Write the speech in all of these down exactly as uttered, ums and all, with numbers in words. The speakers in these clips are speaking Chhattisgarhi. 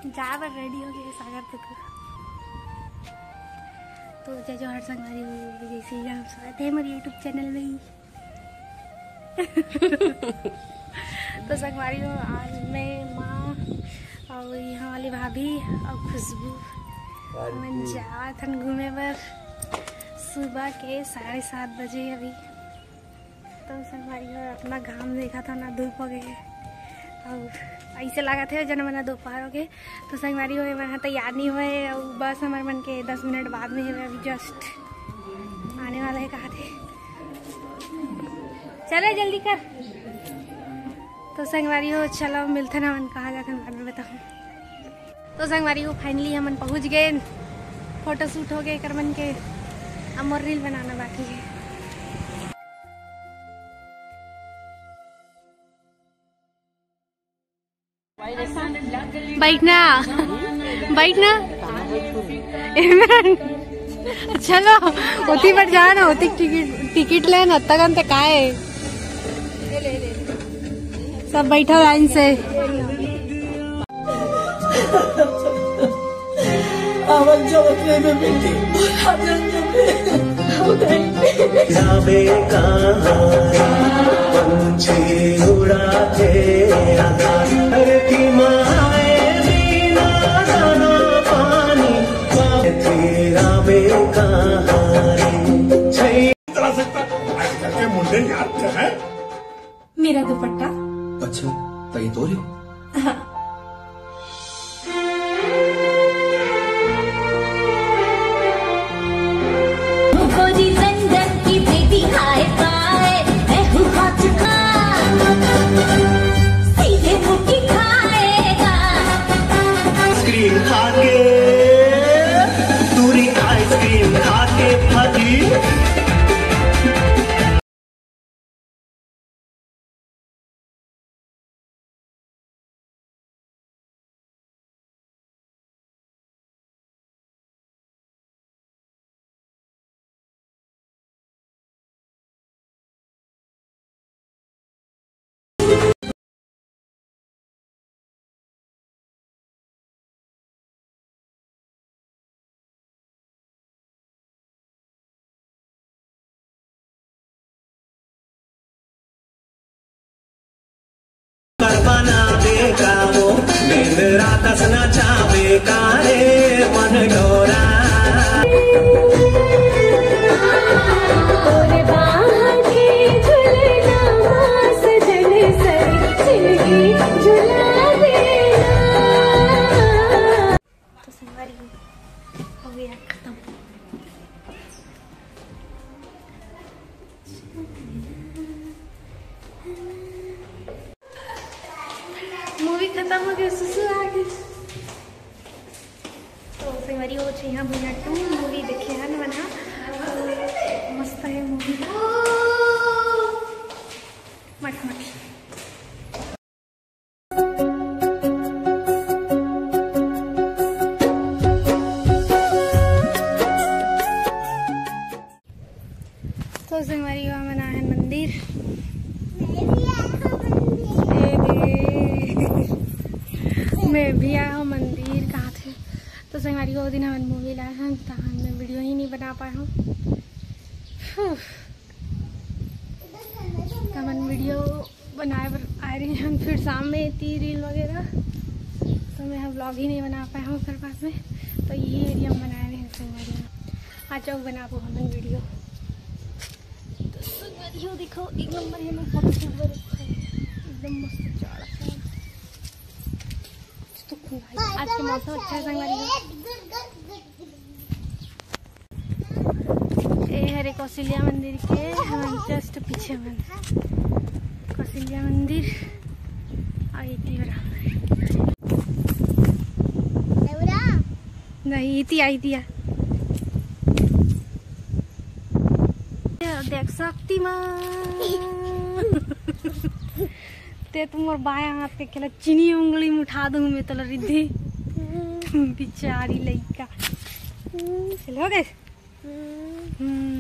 जाए बर रेडी हो गए सागर तक। तो जय जोहार संगवारी हो, जय श्री राम, स्वागत है हमारे YouTube चैनल में। तो संगवारी हो, आज मैं, माँ और यहाँ वाली भाभी और खुशबू, हमन जात हन घूमे बर। सुबह के साढ़े सात बजे अभी। तो संगवारी हो, अतना घाम देखा था ना, धूप हो गए। और ऐसे लागत है जन मना दोपहर हो गए। तो संगवारी हो, ये मन ह तैयार नहीं हुए, और बस हमारे मन के दस मिनट बाद में है, अभी just आने वाला है, कहा थे। चले जल्दी कर। तो संगवारी हो, चलो मिलते ना, मन कहाँ जाते बाद में बताऊँ। तो संगवारी हो, finally हमन पहुँच गए, फोटो शूट हो गए कर मन के, अब मोर रील बनाना बाकी है। बैठना, बैठना। चलो, ओती पर जा ना, ओती टिकट, टिकट ले ना, तगन ते काय। सब बैठो लाइन से। मेरा दुपट्टा। अच्छा, तो ये तो रही। हाँ। तो संगवारी हो, हो गया खत्म। मूवी खत्म हो गया, सुसु आ गई। तो संगवारी हो, छइहां भुइयां टू मूवी देखे हन मन हा। तो मस्त है मूवी। मठ मठ। तो संगवारी हो, हमन आए हन मंदिर। ए दे। मैं भी आया हूँ मंदिर, कहाँ थे? तो संगवारी हो, वो दिन हमन मूवी लाए हन, तहाँ मैं वीडियो ही नहीं बना पाया हूँ। हमन वीडियो बनाए बर आए रहे हन, फिर शाम में एती रील वगैरह, तो मैं ह व्लॉग ही नहीं बना पाया हूँ फिर बाद में। तो यही एरिया में बनाए रहे हन संगवारी हो। आ जाओ, बनाबो हमन वीडियो। तो संगवारी हो, देखो, एक नंबर है ना, फोटो शूट बर अच्छा है, एकदम मस्त जाड़ा है। आज तो आज के मौसम अच्छा है संगवारी हो। ए हरे कौशल्या मंदिर के, हमन just पीछे में कौशल्या मंदिर। आ, ये तीर। नहीं, इति आई दिया। देख शक्तिमान। ते तो मोर बायां हाथ के खेला, चीनी उंगली में उठा दूं मैं तोला रिद्धि। बिचारी लइका। चलो गए। हम्म।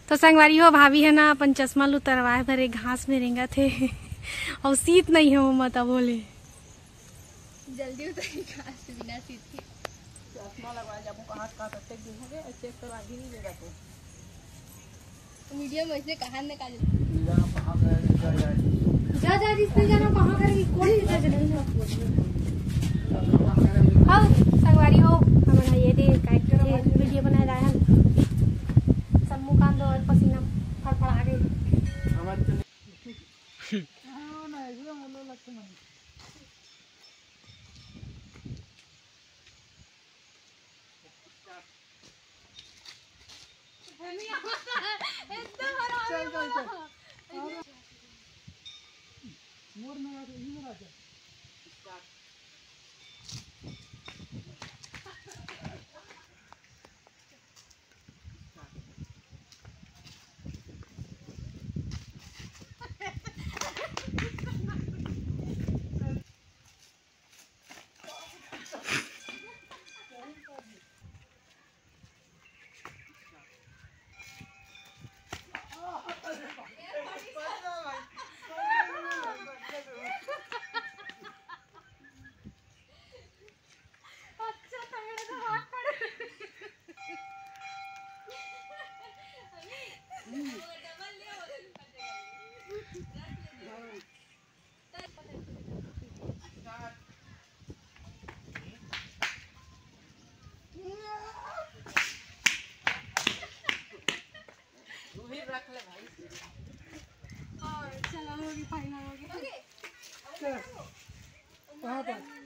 तो संगवारी हो, भाभी है ना, अपन चश्मा ल उतरवाए बर एक घास में रेंगत हे। और सीत नहीं है वो, मत बोले। जल्दी उतरी कार से बिना सीट के। चश्मा लगवा जाबो, कहाँ कहाँ तक दिन हो गए, चेक करा भी नहीं देगा तू। मीडिया में ऐसे कहाँ निकाल। जा जा, जिसने जाना कहाँ करेगी, कोई नहीं जा। हाँ संगवारी हो, हमन ये दे काय के वीडियो बनाए रहे हैं। सब मुँह कान धो और पसीना फड़फड़ा गए। चल, चल, चल। मोर में आ, इधर आ जा। हाँ, चलो, होगी, final होगी। चलो। कहाँ पर?